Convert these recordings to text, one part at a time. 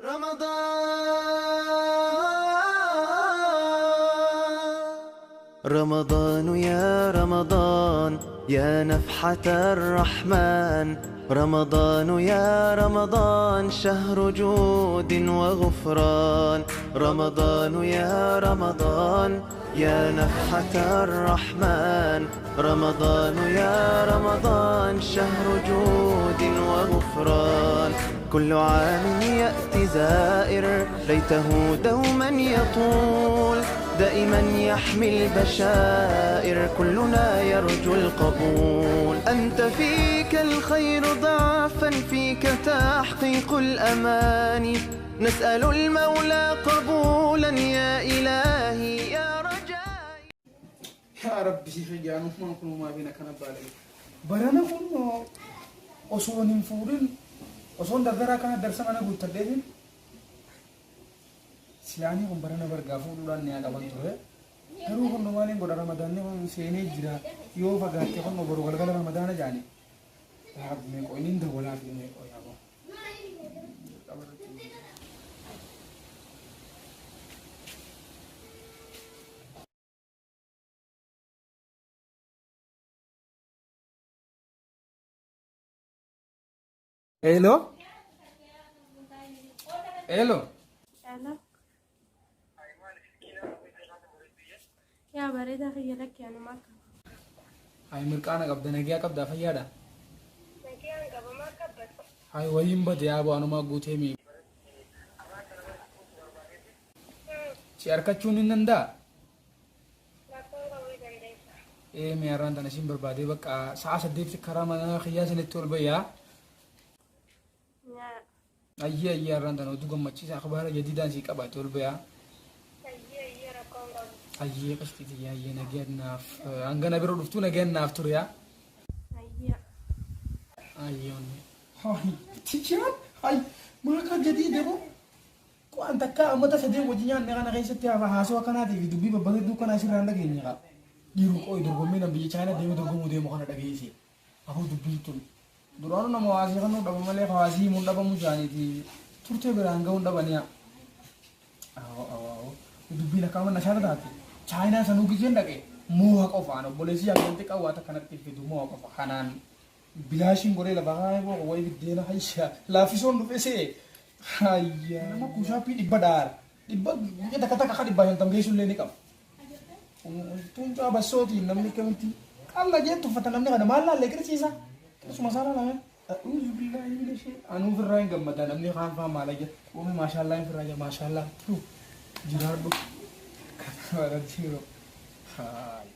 رمضان رمضان يا رمضان يا نفحة الرحمن، رمضان يا رمضان شهر جود وغفران، رمضان يا رمضان يا نفحة الرحمن، رمضان يا رمضان شهر جود وغفران. كل عام يأتي زائر ليته دوما يطول، دائما يحمي البشائر كلنا يرجو القبول. أنت فيك الخير ضعفا فيك تحقيق الأماني، نسأل المولى قبولا يا إلهي يا رجائي. Yaa Rabbi si fayyaa nuuf kun uumaa beena kana baalage. Barana kun osoo hin fuudhin osoon dardaraa kana darsa mana guuttadheetin silaanii kun barana bargaa fuudhuudhaan ni qaban ture. Garuu kun maaliin godha, Ramadaanni kun seenee jira, yoo fagaatte kun boru galgala Ramadaana jaani. Yaa Rabbi, meeqoo inni dawwalaa fi meeqoo yaa boo. Hello? Hello? Hello. Yaa bareedaa kiyya, lakki anuma akka. Hai, mirqaana qabda, nagiyaa qabdaa, fayyaadha? Nagiyaan qaba, maa qabbatu? Hai, wayiin bade yaa boo, anumaa guutee mi. Si harkachuun hin danda'a? Rakkoon qabuu dandeessa. Ee, mee har'aan tana siin barbaadee, bakka sa'a 8 karaa mana kiyyaa sanitti ol bayyaa. Nyaa. Ayyee ayyee, har'aan tana oduu gammachiisa akhbaara jadiidaan sii qabaate ol bayaa. Ayyee ayyee, rakkoon qabu. Ayyee qashtii tiyya, ayyee, nagiyaan naaf hanga na bira dhuftuu nagiyaan naaf ture yaa. Ayyee. Ayyee onni. Hai, tijaan hai maakaa jadiida boo. Waan takka ammata sadeen wajji nyaanne kana keessatti hafa haasoo akkanaatii fi dubbii babbareedduu kana asirraa hin dhageenye kaa. Dhiiruu qooyi, dorgommii nan biyya Chaayinaa deemee dorgomuu deemu kana dhageesse. Afuu dubbiin tun. Duraanuu nama waasii kennuu dhaba malee hawaasii himuun dhabamu isaaniiti. Turtee biraan ga'uun dhabaniya. Awoo awoo awoo. Dubbiin akkama nashaata taate. Chaayinaa sanuu gizeen dhaqe mooha qofaan obboleessi yaaddan xiqqaa waa takka natti fidu mooha qofa kanaan bilaashiin godhee lafa kaa'ee boo wayi biddeena hayya laaffisoon dhufe see hayya nama kuushaappii 100 dhaara 100 guyya takka takka akka 150 geessu illee ni qaba. Tuuncaa bassootiin namni akkamitti qalla jee tuffata, namni kana maal laallee qirciisa qirsuma isaa laalame. A'uuzu billaahi mina shee anuu firraa hin gammada, namni kaan faan maala jira qoomii maashaallaa hin firraa jira maashaallaa tu jiraadhu kana jiru. Haay.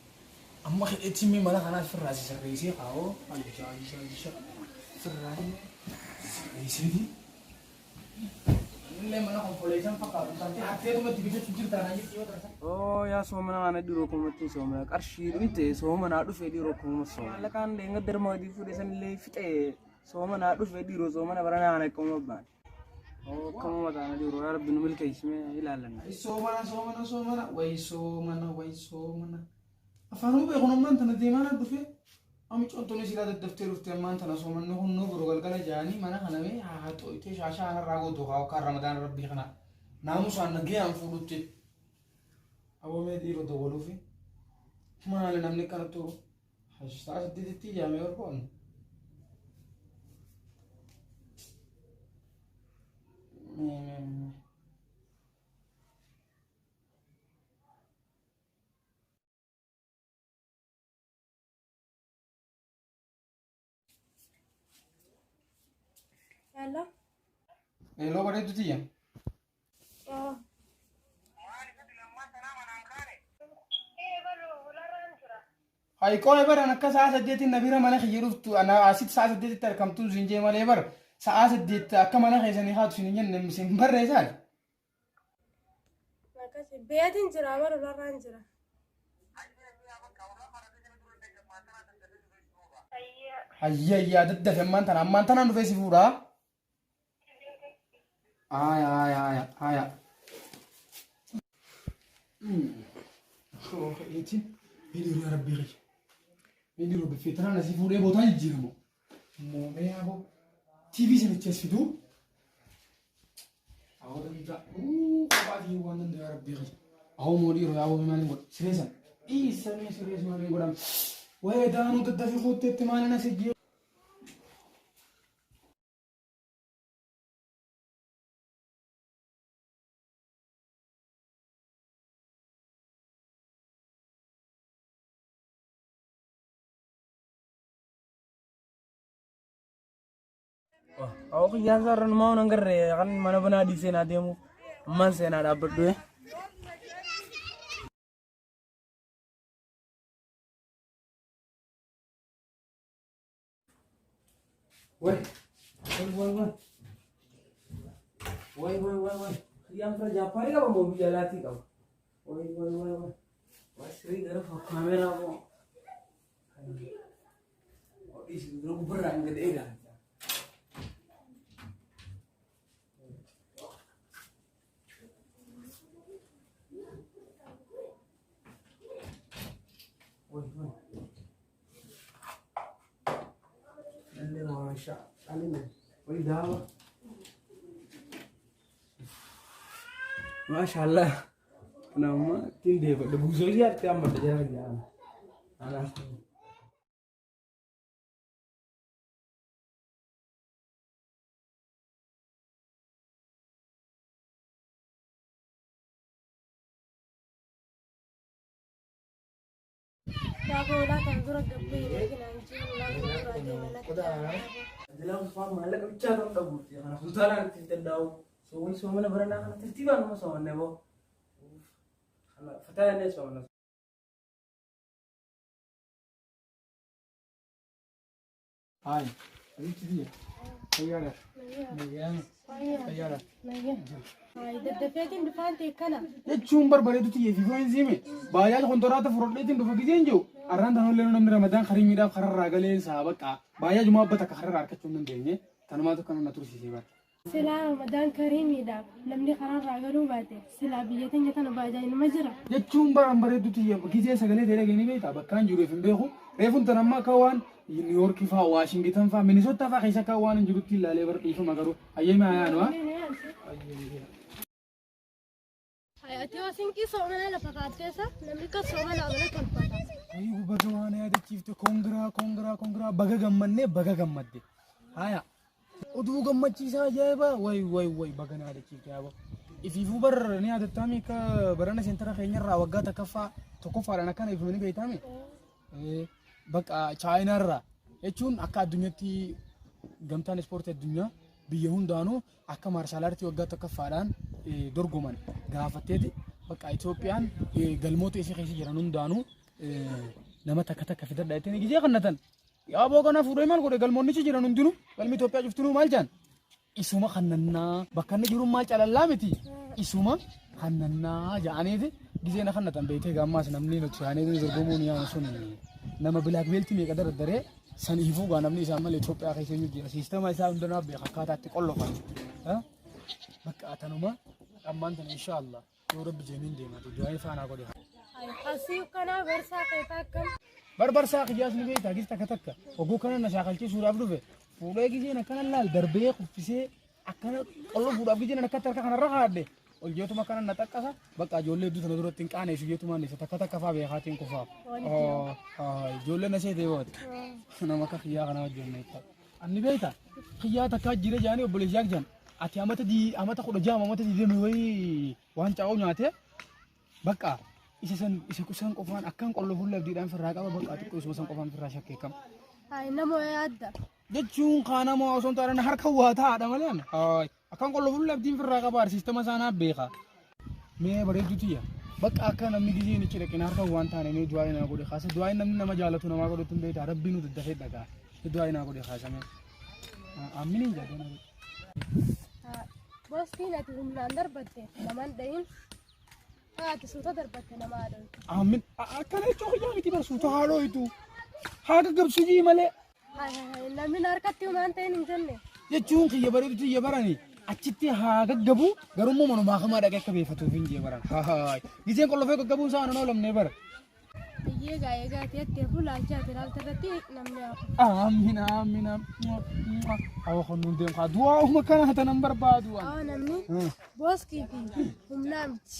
Amma hidhetti mi mana kanaas firraa si sirreessee kaa'oo ayya ayya ayya firraa sirreesseeti. Illee mana konkoleessan fakkaatu taatee hatteetumatti bitachuu jirtaa naa jetti yoo taate. Oo yaa, soomana kana dhiroo kumatti soomana qarshii dhumte soomanaa dhufe dhiroo kuma soomana. Maallaqaan leenga darma adii fuudhe sanillee fixe soomanaa dhufe dhiroo soomana baranaa kana akkuma baane. Oo akkamuma taana dhiroo, yaa Rabbi nu milkeessime ilaallanna. Soomana soomana soomana wayi soomana wayi soomana. Afaanuma beekun ammaan tana deemaa na dhufe. Amicoon tuni silaa daddaftee dhufte, ammaan tana soomanni kun nu boru galgala jaanii mana kana mee haa xooyitee shaashaa kanarraa gootu haa wakkaan Ramadaan rabbii kana naamusaan nagayaan fuudhutti. Aboo mee dhiiroo dawwaluufi maali namni akkana turu sa'a 8tti ijaamee horkoon. Mee mee mee. Hello. Hello bareedu tiyya. Oh. Hayi qoy, baran akka sa'a 8n na bira mana kiyya dhuftu ana asitti sa'a 8tti argamtuun siin jee malee bar sa'a 8 akka mana keessanii haatu siin hin jenne siin barreessaa. Akkasi beetiin jira, bara olarraan jira. Hayya hayya, daddafe, ammaan tana ammaan tanaan dhufee si fuudhaa. Haya haya haya haya. Eetiin hiriiruu yaa rabbii kiyya. Hiriiruu biffee tanaan asii fuudhee bootaa jijjiiramu. Moomee yaaboo. TV sanichi as fiduu. Guddaa. Kophaa waan danda'u rabbii kiyya. Awoo moo dhiiroo yaa wabii maaliin godha? Sireessan. Dhiisamee sirees maaliin godhama? Waa'ee daanuu daddafii kuutteetti maaliin as ejjee? Awoo kiyyaan sarara numaa waan agarre kan mana banaa dhiisee naa deemu ammaan seenaa dhaabbadhu. Wai, wai, wai, wai. Wai, wai, wai, wai. Kiyyaan fira Jaappaanii qaba moo biyya alaatii qaba? Wai, wai, wai, wai. Wai, sirrii gara kaameeraa moo? Dhiisi dura gubbarraa hin gad eegaa. Wai, wai. Lalle maasha Allah. Wai dawa. Maasha Allah. Nama ittiin deebadha. Buusoo ijaarte amma jara jara. Anaaf. Gaafa ulaa kan dura gabbee eeginaan jiru ulaan kun dura deema natti. Ajalaan faa maallaqa bichaa kan dhabuuti. Kana kuntaalaan itti fitadhaa'u. Soowwan soomana baranaa kana tartiibaan nama soomanne boo. Kana fataa jennee soomana. Hayi, abitti biyya. Fayyaadha. Nagaan. Fayyaadha. Daddafeetiin dhufaan ta'e kana. Jechuun barbareedu xiyye fi foon siime. Baay'ee kontoraata fudhadheetiin dhufa giseen jiru. Arraan tan ollee namni ramadaan karimiidhaaf kararraa galee isaa bakka. Baay'ee jumaa abba takka kararraa argachuu hin dandeenye. Tanumaatu kana na tursiisee bara. Silaa ramadaan kariimiidhaaf namni karaarraa galuu baate silaa biyya teenya tana baajaa inuma jira. Jechuun baraan bareeddu xiyye gisee sagalee ta'e dhageenye beektaa bakkaan jiruuf hin beeku. Reefuun tan amma akka waan Niiwoorkii fa'aa Waashingitan fa'aa Minisoota fa'aa keessa akka waan hin jirutti ilaalee bara dhiifama garuu ayyeema hayaanu haa. Ati yoo sinqii soomana lafa kaatteessa namni kan soomana amala tolfata. Ayyuu baga waan yaadachiifte kongiraa kongiraa kongiraa baga gammannee baga gammadde. Haya oduu gammachiisaa ajaa'ibaa way way way baga na yaadachiifte yaaba. Ifiifuu bar ni yaadattaami akka barana seentara keenyarraa waggaa takkaffaa tokkoffaadhaan akkana ifamanii beektaami. Bakka chaayinaarraa jechuun akka addunyaatti gamtaan ispoortii addunyaa biyya hundaanuu akka maarshaal aartii waggaa tokkoffaadhaan dorgoman gaafatteeti bakka Itoophiyaan galmoota isii keessa jiran hundaanuu nama takka takka fidadha jettee gizee kannatan. Yaaboo kana fuudhee maal godhe galmoonnichi jiran hundinuu galmi Itoophiyaa cuftinuu maal jaan isuma kannannaa bakka inni jiru maal calallaa miti isuma kannannaa ja'aniiti gizee na kannatan beektee gaammaas namni nuti yaanee dorgomuun yaanu sun nama bilaak beeltii meeqa dardaree san ifuu gaa namni isaan malee Itoophiyaa keessa iyyuu jira siistama isaa hundanaa beeka akkaataa itti qollofan bakka tanuma ammaan tana inshaallah yoo rabbi jeeniin deemate du'aa faanaa godhe. Asii kanaa barsaa keetaa akkam. Barbarsaa kiyyaas ni beektaa gis takka takka oguu kana na shaakalchiisuudhaaf dhufe fuudhee giseen akkana laal darbee kuffisee akkana qollofuudhaaf giseen akkatti harka kanarra kaadhe ol jeetuma akkana na xaqqasa bakka ijoollee hedduu sana duratti hin qaaneessu jeetumaan isa takka takka faa beekaatiin kufaaf. Ijoollee na seetee booti nama akka kiyyaa kana wajjin jecha. Anni beekta kiyyaa takkaa jira jaanii obboleessi yaak jaan ati amata amata 16 amata 20 wayii waan caa'uu nyaatee bakka isa san isa san qofaan akkan qollofuun labdiidhaan firraa qaba bakka xiqqoo isuma san qofaan firraa shakkeekam. Hayi nama yaadda. Jechuun kaanamoo osoo hin taane harka waa taa'aadha malee ana. Hayi akkan qollofuun labdiin firraa qaba arsiistama isaanaa beeka. Mee bareedduu tiyya. Bakka akka namni gizeen ichi dhaqina harka waan taane mee du'aa naa godhe kaasa du'aa namni nama jaalatu namaa godhutu hin beektaa rabbii nu daddafee dhagaa du'aa naa godhe kaasa mee. Aminiin jedhee na godhe. Boostiin ati humnaan darbatte naman dhayin. Ati suuta darbatte nama haadhoytu. Amin. Akkana jechuun kiyyaa miti bar suuta haadhoytu. Haa gaggabsuu malee. Namni harkatti humaan ta'in hin jenne. Jechuun kiyya bareedu kiyya barani achitti haa gaggabu garummoo manumaa kamaa dhaqee akka beeffatuuf hin jee baran. Haa. Gizeen qollofee gaggabuun isaa anan oolamnee bara. Hayyee gaa egaa ati attee fuulaalcha ati ilaalta irratti namni hafu. Amiin amiin amiin. Awa kun deemu kaa du'aa uma kana tanan barbaadu. Awa namni booskii fi humnaa miti.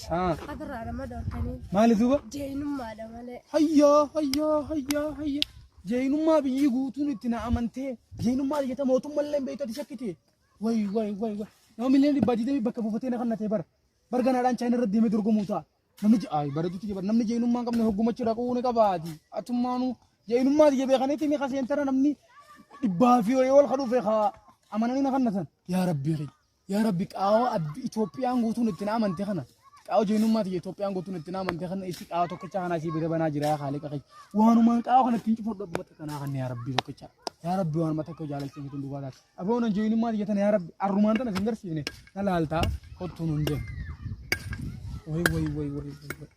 Atirraa nama dhorkanii Maali duuba? jeenummaadha malee. Hayyaa hayyaa hayyaa hayyaa. Jeenummaa biyyi guutuun itti na amantee jeenummaa jeta mootummallee hin beektu ati shakkite. Way way way way. Nama miliyoona 120 bakka buufatee na kannatee bara. Barganaadhaan chaayina irra deemee dorgomuu ta'a. Namni ay bareedutti jira namni jeenummaa hin qabne hoggumachi dhaquu ni qabaati. Atummaanuu jeenummaa tiyya beekanitti ni kaseentara namni dhibbaa fi ol ka dhufe haa amananii na kannatan. Yaa Rabbi yaa Rabbi qaawa Itoophiyaan guutuun itti na amante kana. Qaawa jeenummaa tiyya Itoophiyaan guutuun itti na amante kana isi qaawa tokkicha kanaa sii bira banaa jira yaa Haaliqa kiyya. Waanumaan qaawa kana ittiin cufadhu abbuma takka naa kanne yaa Rabbi tokkicha. Yaa Rabbi waanuma takka jaalalchee tun dhugaa taate. Aboon jeenummaa tiyya tana yaa Rabbi arrumaan tana sin garsiifne na laaltaa kottuu nun deemu. Way way way way way.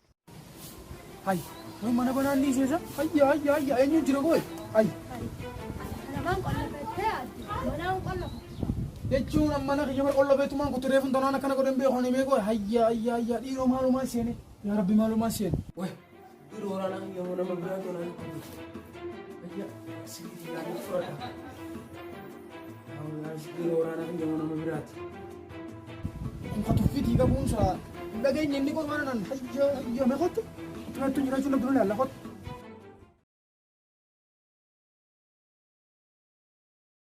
Hay way mana banaan dhiiseesa. Hayya hayya hayya eenyu jira gooy. Hay. Lamaan qollafattee addi. Manaan qollafa. Jechuun amma mana kiyya bar qollofeetumaan kutu reefuun tanaan akkana godhan beeku ani beeku. Hayya hayya hayya dhiiroo maalumaan seene. Yaa Rabbi maalumaan seene. Weh, dhiiroo waraanaa kiyya moo nama biraa tolaan Ayya, sirrii gaarii fudhadha. Dhiiroo waraanaa kiyya moo nama biraati. Kun ka tuffitii qabuun isaa hin dhageenye inni qofa nan hayya hayya mee kottu. Turattu jiraachuu na dura laalla kottu.